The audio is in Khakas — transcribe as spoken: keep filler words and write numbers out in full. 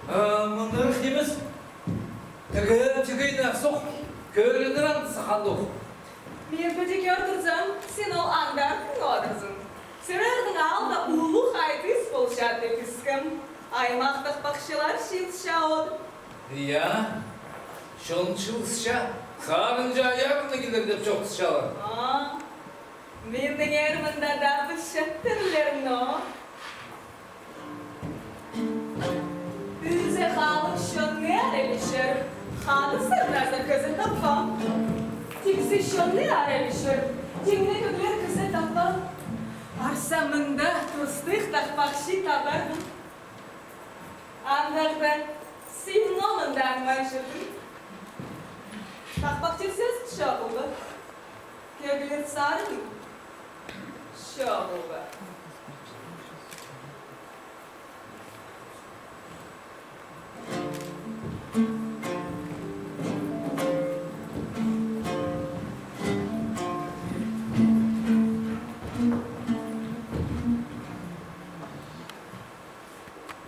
А, мындағ нимес. Тігі, тігі наа сох. Кӧрінер андағ сах андох. Мин піди кӧр турзам, син ол андар одырзың. Сірернің аалда улуғ айтыс полча тіп искем. Аймах тахпахчылар чыылысча одыр. Я, чон чыылысча, сарынҷы аярына килер тіп чоохтасчалар. А, миннеңер мында даа пілчеттірлер, но. Ӱлзе халых чонны араличер, ханы сарназар кізі таппаам. Тиксі чонны араличер, тимнеглер кізі таппаам. Парза мында турыстығ тахпахчы табарбын. Андарда син номында аңмай чӧрдің. Тахпахчы сӧс чоғыл ба? Кӧглер сарын чоғыл ба?